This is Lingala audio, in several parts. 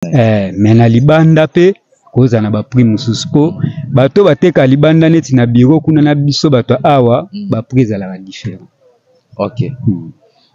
Eh, mais na libanda pe kozala na ba prix mosusu po bato bateka libanda neti na bureau kuna na biso bato ya awa ba prix ezalaka different. Ok.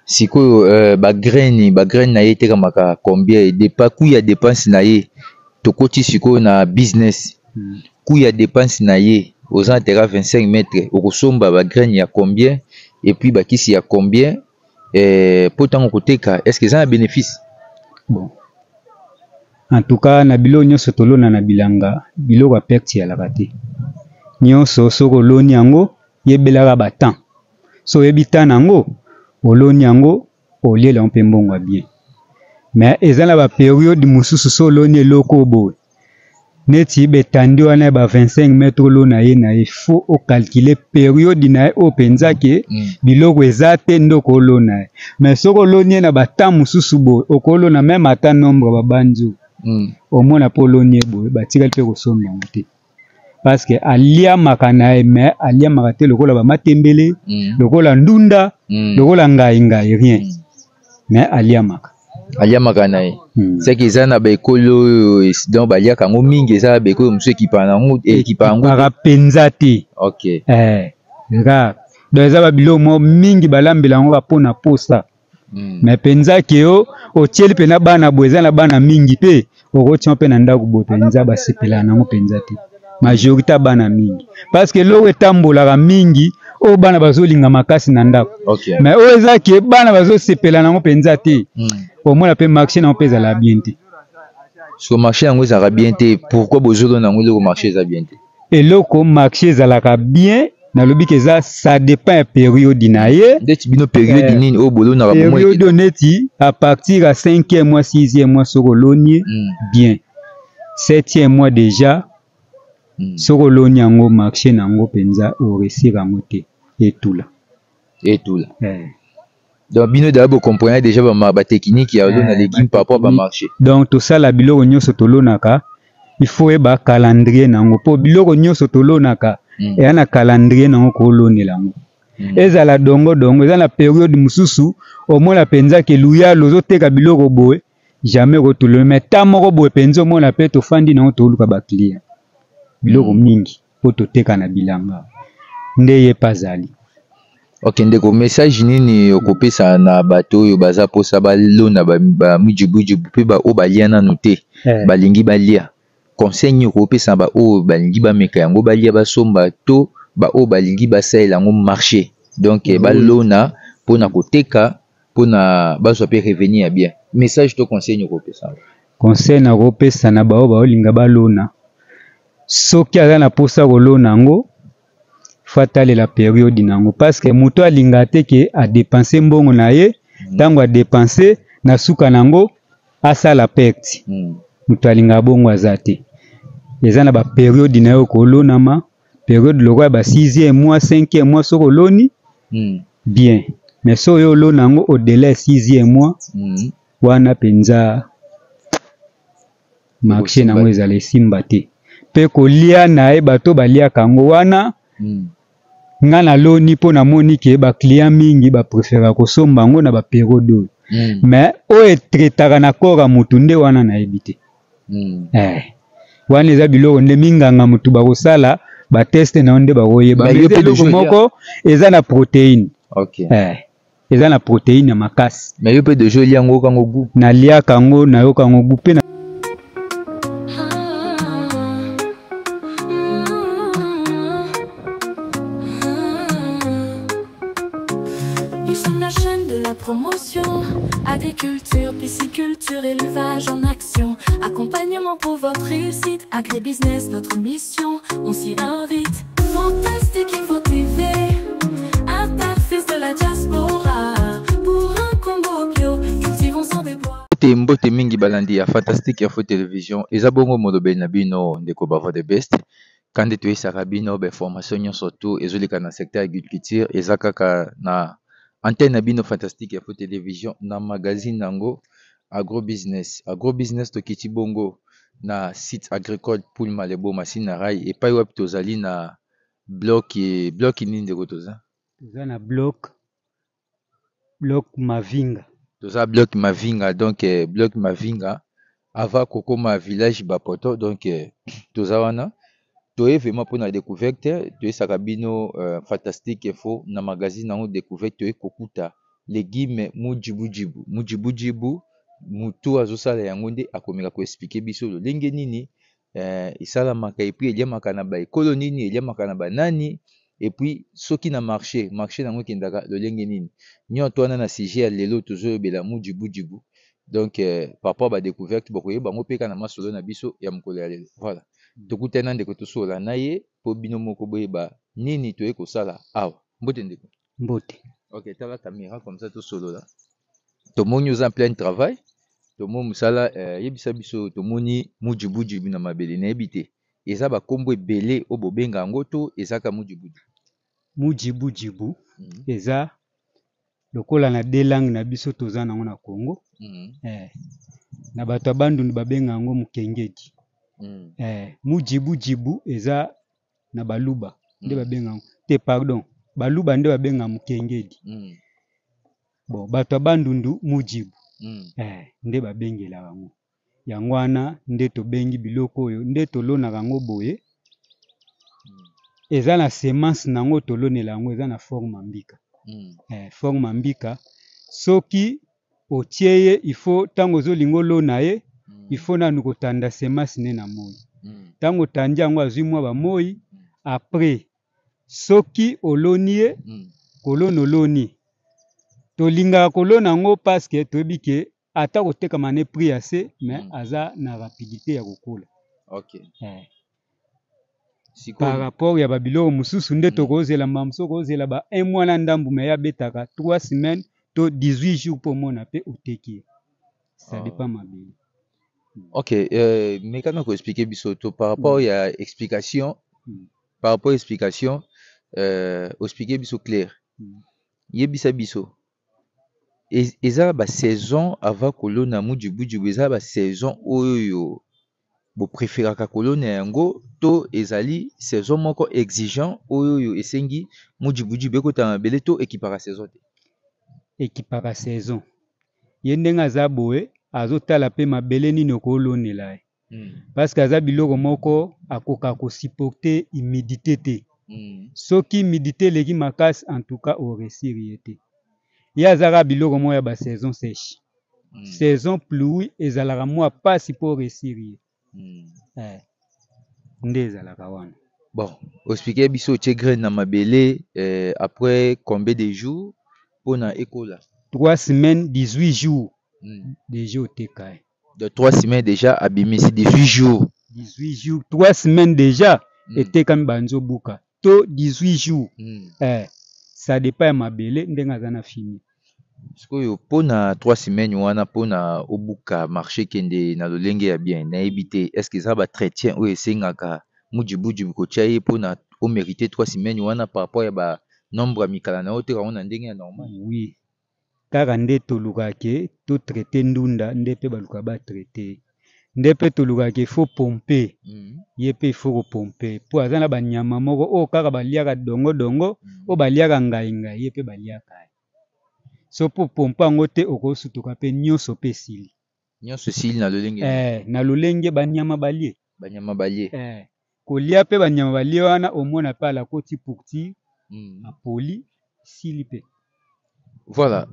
Sikoyo ba graine, ba graine na ye etekamaka combien? Depa cout ya depense na ye tokoti sikoyo na business. Cout ya depense na ye oza na terrain 25 mètres okosomba ba graine ya combien et puis ba kisi ya combien? Eh, po tango koteka est-ce que eza na bénéfice? Bon. En tout cas na biloko nyonso tolona na bilanga biloko ya perte eyalaka te. Nyonso soki oloni yango yebelaka ba temps. Soki oyebi temps na yango oloni yango oliela yango mpe mbongo ya bien. Mais eza na ba periode mosusu soki oloni eloko boye neti betandi wana ya ba 25 mètres olona ye na ye faut ocalculer periode na ye oyo mpenza ke biloko eza te nde okolona ye. Mais soki oloni ye na ba temps mosusu boye okolona meme ata nombre ya babanzi omona mpe oloni ye boye batikali mpe kosomba yango te. Parce que aliamaka na ye mais aliamaka te lokola ba matembele, lokola ndunda, lokola ngai ngai rien. Mais aliamaka. Aliamaka na ye. C'est que eza na ba ekolo oyo donc baliaka yango mingi, eza na ba ekolo mosusu ekipaka na yango, ekipaka yango te. Ekipaka mpenza te. Ok. Rare. Donc eza ba biloko moko mingi balambela yango kaka mpo na posa. Mais mpenza ke yo otieli mpenza bana boye, eza na bana mingi pe okotia mpe na ndako boye mpenza basepelaka nango mpenza te. Majorité ya bana mingi. Parce que eloko etambolaka mingi oyo bana bazolinga makasi na ndako. Mais oyo eza ke bana bazosepela nango mpenza te. Omona pe marché nango mpe ezalaka bien te. So marché yango ezalaka bien te, pourquoi bozolona yango eloko marché eza bien te? Eloko marché ezalaka bien, nalobi ke eza ça dépend ya période na ye. Ndeti bino période nini oyo bolonaka bomoi? Période oyo neti à partir ya 5e mois, 6e mois soki oloni bien. 7e mois déjà soki oloni yango marché na yango mpenza oresir yango te, etula. Etula. Donc bino d'abord bo comprenez déjà ba technique ya olona légume par rapport ba marché. Donc tosala biloko nyonso tolonaka, il faut yeba calendrier na yango po biloko nyonso tolonaka eya na calendrier na yango kolonela yango. Ezala dongo dongo, eza na période mosusu omona mpenza ke luyalo ozoteka biloko boye jamais kotulona, mais ta moko boye mpenza omona pe tofandi nango toluka ba client biloko mingi po toteka na bilanga nde ye pazali. Ok ndeko, message nini okopesa na bato oyo baza posa balona ba mijubujubu pe ba oyo balia nanu te, balingi balia? Conseil nini okopesa na ba oyo balingi bameka yango balia basomba to ba oyo balingi basalela yango marché, donc balona mpona koteka mpona bazwa pe revenu ya bien? Message to conseil nini okopesa? Conseil nakopesa na ba oyo baolinga balona, soki aza na posa kolona yango faut atalela période na yango, parce que moto alinga te ke a dépenser mbongo na ye, tango a dépenser na suka na yango asala perte. Moto alinga bongo aza te. Eza na ba période na yo kolonama, période lokola ba 6e mois, 5e mois soki oloni bien, mais soki oyo olona yango au-delà ya 6e mois, wana mpenza marché nango ezala esimba te. Pe kolia na ye bato baliaka yango wana, nga naloni mpo namoni ke ba client mingi ba préférera kosomba yango na ba période oyo. Mais oyo etraitaka na corps ya mutu nde wana nayebi te. Wana eza biloko nde minganga mutu bakosala ba test na yo nde bakoyeba. Mais Mais yo pe eloko deja moko eza na protéine. Eza na protéine ya makasi. Mais yo pe deja olia yango, oyoka yango goût? Naliaka yango, nayoka yango goût pe na Nous sommes la chaîne de la promotion, agriculture, pisciculture, élevage en action, accompagnement pour votre réussite, agribusiness, notre mission, on s'y invite. Fantastique Info TV, interface de la diaspora, pour un Congo bio, cultivons sans déboire. Mbote, mbote mingi balandi ya Fantastique Info Télévision, eza bongo molobeli na bino ndeko Bavo the Best. Kandi toyesaka bino ba information nyonso tout ezoleka na secteur agriculture, eza kaka na antenne na bino Fantastique Info Télévision na magazine yango Agro Business. Agro Business tokiti bongo na site agricole Poul Malebo Masina Rai, epai wapi tozali na bloc, bloc nini ndeko toza? Toza na bloc Mavinga. Toza bloc Mavinga, donc bloc Mavinga. Avant kokoma village Bapoto, donc toza wana toye vraiment mpona découverte. Toyesaka bino Fantastique Info na magazine yango découverte. Toye kokuta légume mujibujibu. Mujibujibu, mutu azosala yango nde akomeka koexpliquer biso lolenge nini esalamaka, et puis eliamaka na baekolo nini, eliamaka na banani, et puis soki na marché, marché nango ekendaka lolenge nini. Nyonso wana na sujet ya lelo tozoyobela mujibujibu. Donc par rapport badécouverte, bokoyeba yango mpe kaka na masolo na biso ya mokolo ya lelo. Voilà, tokutani na ndeko, tosola na ye mpo bino moko boyeba nini toye kosala awa. Mbote, ndeko. Mbote. Ok, tala caméra comme ça tosolola. Tomoni oza en plein travail, tomoni mosala. Yebisa biso, tomoni mujibujibu na mabele. Nayebi te eza bakombo ebele oyo bobenga yango to ezaka mujibujibu? Mujibujibu eza lokola na deux langue na biso toza nango na Congo. Na bato ya Bandundu babenga yango mokengedi. Mujibujibu eza na Baluba nde babenga yango te, pardon, Baluba nde babenga mokengedi. Bon, bato ya Bandundu mujibu. Nde babengelaka yango. Yango wana nde tobengi biloko oyo nde tolonaka yango boye. Eza na semence nango, tolonela yango, eza na forme ya mbika. Forme ya mbika, soki otie ye, il faut ntango ozolinga olona ye, il faut nanu kotanda semence ne na moi. Ntango otandi yango, azwi mwa bamoi, après soki oloni ye, kolona oloni, tolingaka kolona yango parce que toyebi ke ata kotekama ne prix ya se, mais aza na rapidité ya kokola. Par rapport ya babiloko mosusu nde tokozela mbala mosusu, okozela ba un mois na ndambu, mais ye abetaka 3 semaines to 18 jours mpo omona mpe oteki ye. Ça dépend mabele. Ok, mekana koexpliquer biso to par rapport ya explication, par rapport explication, oexpliquer biso clair. Yebisa biso, eza basaison avant kolona mujibujibu, eza basaison oyo bopréféraka kolona yango to ezali saison moko exigeant oyo esengi mujibujibu ekota mabele to ekipaka saison te? Ekipaka saison. Ye ndenge aza boye, azotala mpe mabele nini okolonela ye, parce que aza biloko moko akoka kosupporter humidité te. Soki humidité eleki makasi, en tout cas oréussir ye te. Ye azaka biloko moko ya basaison sèche. Saison pluie ezalaka mwa pasi mpo réussir ye. Nde ezalaka wana. Bon, oexpliquer biso, otie graine na mabele, après combien de jours mpona ekola? 3 semaines, 18 jours, déjà oteka ye. De 3 semaines déjà abimisi, 18 jours. 18 jours, 3 semaines déjà etekami, banzobuka, to 18 jours. Ça dépend ya mabele ndenge aza na fini. Sikoyo mpona 3 semaines wana, mpona obuka, marché ekende na lolenge ya bien, nayebi te est ce que eza baentretien oyo esengaka mujibujibu kotia ye mpona omérite 3 semaines wana par rapport ya banombre ya mikala na yo oteka yango na ndenge ya normal? Oui, kaka nde tolukaka ke totraiter ndunda, nde mpe balukaka batraiter, nde mpe tolukaka ke faut pompe ye mpe, il faut kopomper mpo aza na banyama moko oyo kaka baliaka dongodongo, oyo baliaka ngai-ngai, ye mpe baliaka ye. So mpo pompe yango te, okosutuka mpe nyonso mpe esili. Nyonso esili na lolenge? Na lolenge banyama balie. Banyama balie. Kolia mpe banyama balie wana, omona mpe alakoti pourti, apoli, esili mpe. Voilà,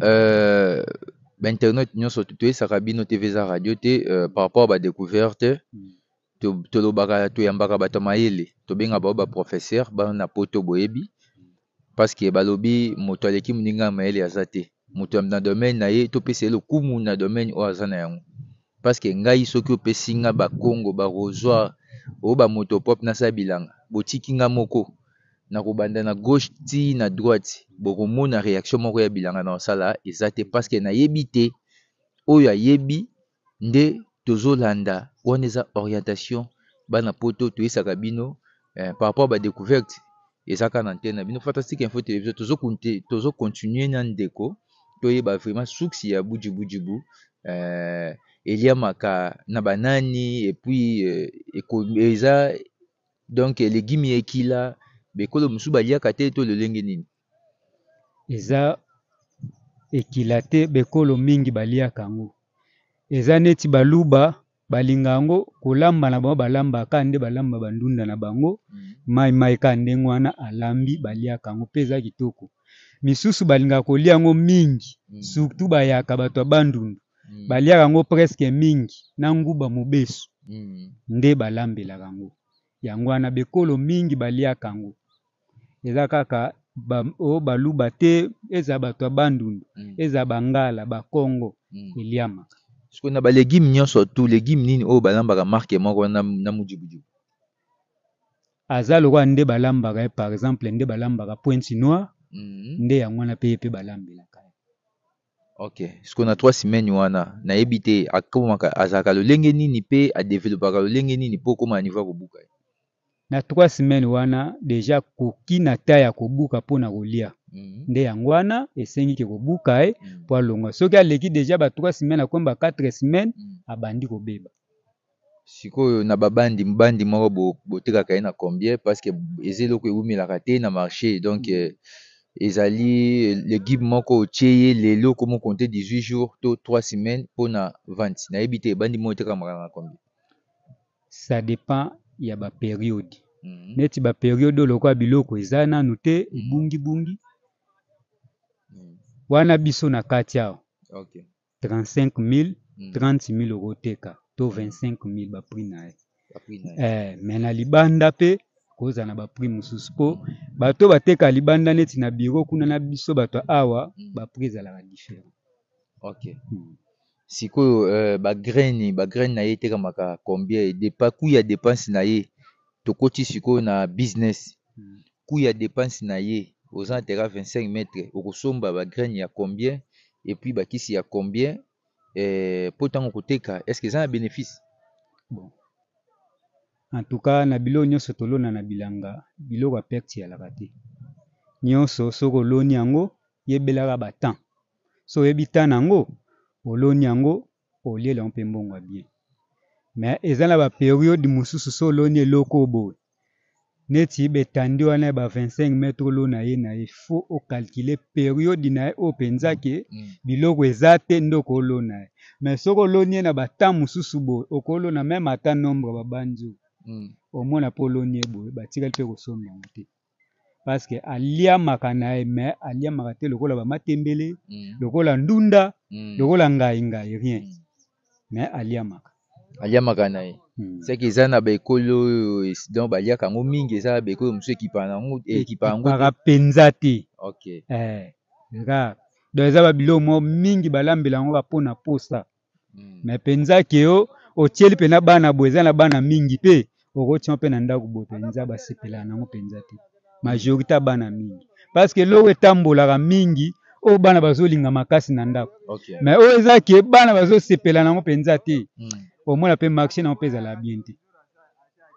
bainternet nyonso, toyesaka bino TV eza radio te. Par rapport à badécouverte, tolobaka, toyambaka bato ya mayele, tobenga bango baprofesseur bana poto. Boyebi, parce que balobi moto aleki moninga ya mayele aza te. Moto na domaine na ye, topesa ye lokumu na domaine oyo aza na yango, parce que ngai soki opesi nga bakongo barosoir oyo bamoto propre nasala bilanga, botiki nga moko na kobanda na gauche ti na droite, bokomona réaction moko ya bilanga na kosala eza te, parce que nayebi te. Oyo ayebi nde tozolanda. Wana eza orientation bana poto toyesaka bino par rapport badécouverte. Eza kaka na antenne na bino Fantastique Info Télévision. Tozocontinue na ndeko, toyeba vraiment source ya bujibujibu, eliamaka na banani, et puis eza donc légume ekila bekolo mosusu baliaka te to lolenge nini? Eza ekila te, bekolo mingi baliaka yango. Eza neti Baluba. Balinga yango kolamba na bango, balambaka kaka nde balamba ba ndunda na bango mayi mayi kaka ndenge wana alambi baliaka yango pe eza kitoko. Misusu balingaka kolia yango mingi surtout bayaka bato ya Bandundu baliaka yango presque mingi na nguba mobesu nde balambelaka yango. Yango wana bekolo mingi baliaka yango. Eza kaka ba o baluba te ezala bato ya Bandundu ezala bangala bakongo eliamaka. Sikoyo na ba legumes nionso tout legume nini oyo balambaka marque moko na na mujibujibu? Aza lokola nde balambaka ye par exemple nde balambaka pointe noire nde yango wana pe ye pe balambelaka ye. Ok sikoyo na 3 semaines wana nayebi te akomaka azalaka lolenge nini pe a developpaka lolenge nini po okoma na niveau ya kobuka ye? Na 3 semaines wana dejà akoki na temps ya kobuka pona kolia nde yango wana esengi ke kobuka ye po alongwa soki aleki dejà ba 3 semaines akomi ba 4 semaines abandi kobeba. Sikoyo na ba bandi bandi moko bo botekaka ye na combien parce que eza eloko ewumelaka te na marche donc ezali legume moko otie ye lelo okomi ko compter 18 jours to 3 semaines pona vente nayebi te bandi moko etekamaka na combien? Ça depend ya ba periode neti ba periode oyo lokola biloko eza nanu te ebungi bungi wana biso na kati awa 35000 30000 okoteka to 25000 ba prix na ye eh, mais na libanda pe kozala na ba prix mosusu po bato bateka libanda neti na bureau kuna na biso bato awa ba prix ezalaka different. Ok. Sikoyo ba graine ba graine na ye etekamaka combien depa cout ya depense na ye tokoti sikoyo na business cout ya depense na ye oza na terrain 25 mètres okosomba ba graine ya combien et puis ba kisi ya combien po tango okoteka est ce que eza na benefice? Bon en tout cas na biloko nionso tolona na bilanga biloko ya perte eyalaka te nionso soki oloni yango yebelaka ba temps soki oyebi temps na yango oloni yango oliela yango pe mbongo ya bien mais eza na ba periode mosusu soki oloni eloko oyo boye neti ba etandi wana ya ba 25 metre olona ye na ye faut o calculer periode na ye oyo penza ke biloko eza te nde okolona ye mais soki oloni ye na ba temps mosusu boye okolona meme ata nombre ya ba banzi oyo omona pe oloni ye boye batikali pe kosomba yango te. Parce que aliamaka na ye mais aliamaka te lokola ba matembele, lokola ndunda, lokola ngayi ngayi rien mais aliamaka. Aliamaka na ye. C'est que eza na ba ekolo oyo donc baliaka yango mingi eza na ba ekolo mosusu ekipaka yango ekipaka penza te. Ok. Eh rare. Donc eza ba biloko moko mingi balambela yango kaka pona posa. Mais penza ke yo otieli pena bana boye eza na bana mingi pe okotia pe na ndako boye penza basepelaka nango penza te majorite ya bana mingi parce que eloko etambolaka mingi oyo bana bazolinga makasi na ndako mais oyo eza ke bana bazosepela nango penza te omona pe marché nango pe ezalaka bien te.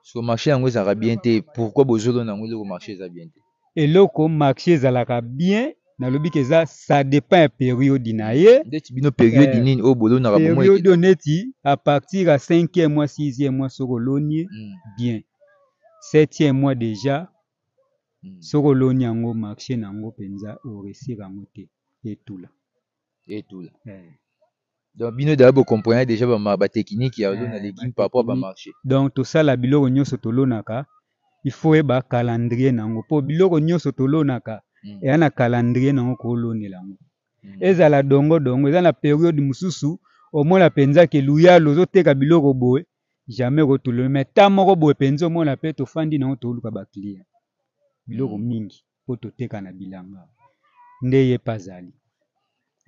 So marché yango ezalaka bien te pourquoi bozolona yango eloko marché eza bien te? Eloko marche ezalaka bien nalobi ke eza ça depend ya periode na ye. Ndeti bino periode nini oyo bolonaka bomoi? Periode oyo neti à partir ya cinquième mois sixième mois soki oloni ye bien septième mois dejà soki oloni yango marche na yango penza o reussir yango te etula. Etula. Donc bino dejà bo comprenez dejà ba technique ya lona legume par rapport ba marché. Donc tosala biloko nyoso tolonaka il faut oyeba calendrier nango po biloko nyoso tolonaka eya na calendrier nango kolonela yango. Ezala dongo dongo eza na periode mosusu omona penza ke luyalu ozoteka biloko boye jamais okotulona mais temps moko boye penza omona pe tofandi nango toluka ba client biloko mingi po toteka na bilanga nde ye pe azali.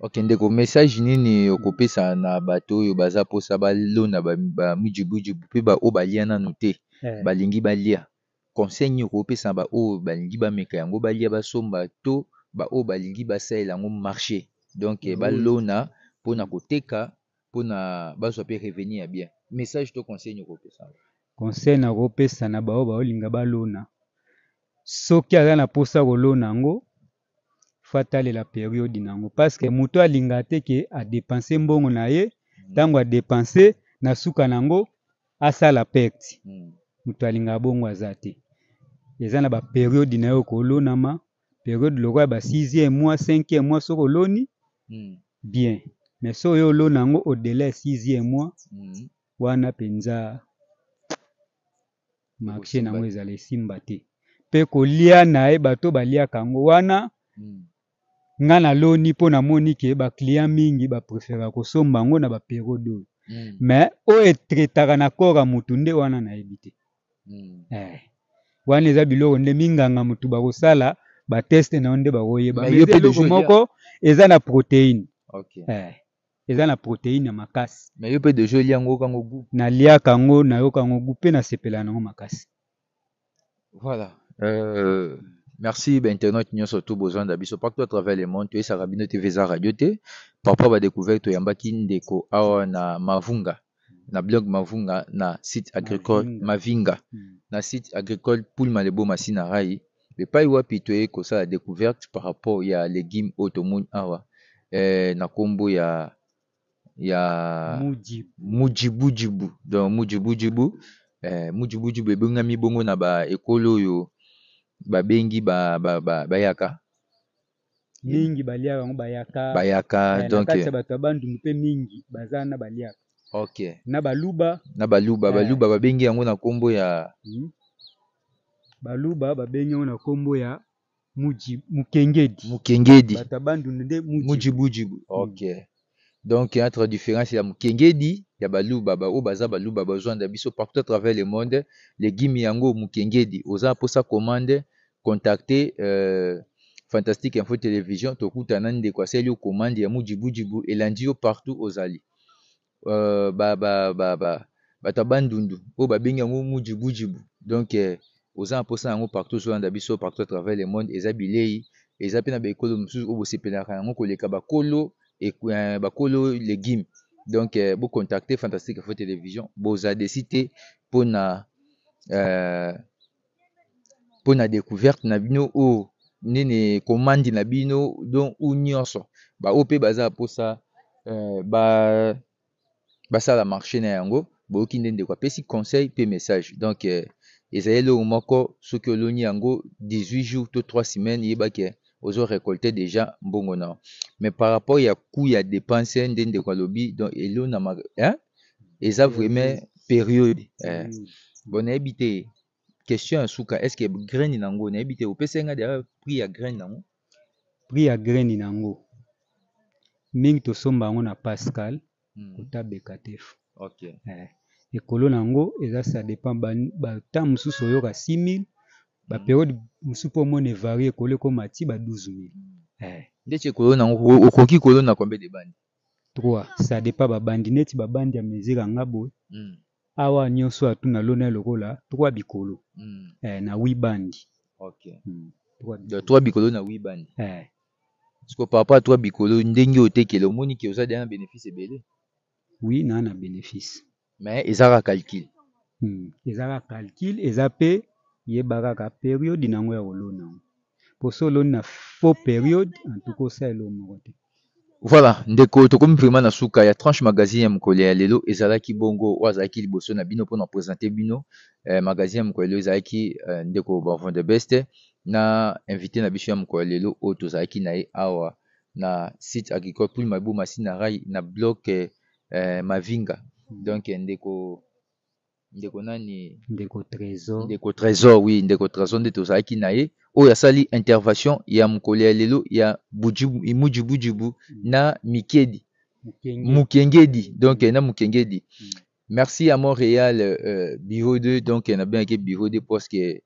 Ok ndeko message nini okopesa na bato oyo baza posa balona ba mijubujubu pe ba oyo balia nanu te balingi balia conseil nini okopesa na ba oyo balingi bameka yango balia basomba to ba oyo balingi basalela yango marché donc balona pona koteka pona bazwa pe revenu ya bien message to conseil nini okopesa? Conseil nakopesa na ba oyo baolinga balona soki aza na posa kolona yango faut atalela periode na yango parce que moto alingaka te ke a depenser mbongo na ye tango a depenser na suka na yango asala perte moto alingaka bongo aza te eza na ba periode na yo kolonama periode lokola ba 6e mois 5e mois soki oloni bien mais soki oyo olona yango au delà ya 6e mois. Wana penza marche nango ezala esimba te pe kolia naye bato baliaka yango wana nga na loni po na moni ke ba client mingi ba prefera kosomba yango na ba periode oyo mais oyo etraitaka na corps ya mutu nde wana nayebi te eh wana eza biloko nde minganga mutu bakosala ba test na yo nde bakoyeba mais eza eloko moko eza na proteine eh eza na proteine ya makasi. Mais yo pe dejà olia yango oyoka yango gout? Na liaka yango nayoka yango gout pe na sepelaka na yango makasi. Voilà merci ba internautes nionso tout bozolanda biso partout à travers le monde toyesaka bino TV eza radio te par rapport ba decouverte toyambaki ndeko awa na Mavunga na blog Mavunga na site agricole Mavinga na site agricole Poule Malebo Masina Rayi epayi wapi toye kosala decouverte par rapport ya legume oyo tomoni awa na kombo ya ya mujibujibu donc mujibujibu mujibujibu ebengami bongo na ba ekolo oyo babengi bayaka mingi baliaka yango bayaka bayaka eh, donc na kati ya bato ya bandundu mpe mingi baza na baliaka ok na baluba na baluba baluba babengi yango na kombo ya Baluba babengi yango na kombo ya muji mukengedi. Mukengedi. Bato ya bandundu nde mujibu. Mujibujibu. Ok. Donc entre différence ya mukengedi ya baluba ba oyo baza baluba bazwanda biso partout à travers le monde legume yango mukengedi oza na posa commande contacter fantastique info television tokutana ndeko asali yo commande ya mujibujibu elandi yo partout ozali. Bato ya bandundu oyo babengi yango mujibujibu donc oza na mposa yango partout ozolanda biso partout à travers le monde eza bilei eza pe na ba ekolo mosusu oyo bosepelaka yango koleka bakolo legume donc bo contacter Fantastique Info Television boza desi te mpona decouverte na bino oyo nini commande na bino donc ou nyonso ba oyo pe baza na mposa basala marché na yango boyoki nde ndeko apesi conseil pe message donc ezali eloko moko soki oloni yango 18 jours to 3 semaines yeba ke ozo récolter déjà mbongo na yo mais par rapport ya coût ya dépense nde ndeko alobi donc elonama hein eza vraiment période bon nayebi te question ya suka est-ce que graine nango nayebi te opesi nga déjà prix ya graine nango prix ya graine nango mingi tosomba yango na Pascal kota Bekatef. Ekolo nango eza ça dépend ba temps mosusu oyoka 6000 ba période mosusu po omona evarie ekolo ekoma ti ba 12000. Ndeti ekolo nango okoki kolona combien de bandi? 3 ça dépend ba bandi neti ba bandi ya mesure ya nga boye. Awa nyonso atu na lona lokola 3 bikolo. Na 8 bandi. 3 bikolo. 3 bikolo na 8 bandi. Parce que par rapport à 3 bikolo ndenge otekele omoni ke oza déjà na bénéfice ebele. Oui, na na bénéfice. Mais ezaka calcul. Ezaka calcul, eza pe yeba kaka période nango ya kolona. Po so oloni na faux période, en tout cas osala eloko moko te. Voilà, ndeko tokomi vraiment na suka ya tranche magazine ya mokolo ya lelo ezalaki bongo oyo azalaki liboso na bino mpona présenter bino magazine ya mokolo ya lelo ezalaki ndeko Bavon the Best na invité na biso ya mokolo ya lelo oyo tozalaki na ye awa na site agricole Poule Mabu Masina Rai na bloc Mavinga. Donc ndeko ndeko nani? Ndeko Trésor. Ndeko Trésor, oui, ndeko Trésor nde tozalaki na ye oyo asali intervention ya mokolo ya lelo ya mujibujibu na Mikedi. Mukengedi. Donc na Mukengedi. Merci à Montréal bureau 2 donc na bien ke bureau 2 parce que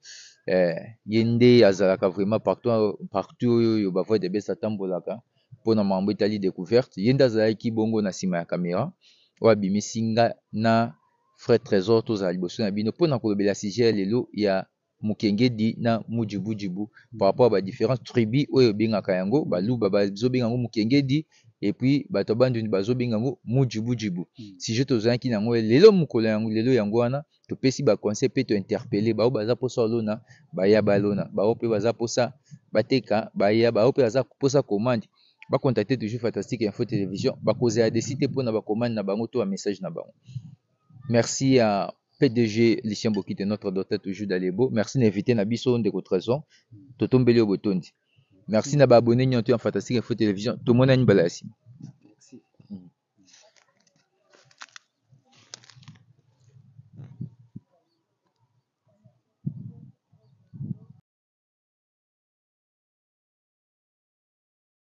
yende azalaka vraiment partout partout oyo ba voix de best atambolaka pona mambo etali découverte yende azalaki bongo na sima ya caméra oyo abimisi nga na frère Trésor tozala liboso na bino pona kolobela sujet ya lelo ya Mukengedi na Mujibujibu par rapport à ba différentes tribus oyo ebengaka yango baluba bazobenga yango Mukengedi et puis bato ya Bandundu bazobenga yango Mujibujibu. Sujet tozalaki nango lelo mokolo yango lelo yango wana topesi ba conseil pe to interpeller bao baza posa olona baya balona bao pe baza posa bateka baya bao pe baza posa commande ba contacter toujours Fantastique Info Télévision bakozala décider pona ba commande na bango to ba message na bango. Merci à PDG Lucien Bokite, notre docteur toujours d'Alebo. Merci d'inviter Nabiso Ndeko Trésor. Totombeli Obotondi. Merci na ba abonné nyonso ya Fantastique Info Télévision. Tomona ni balasi.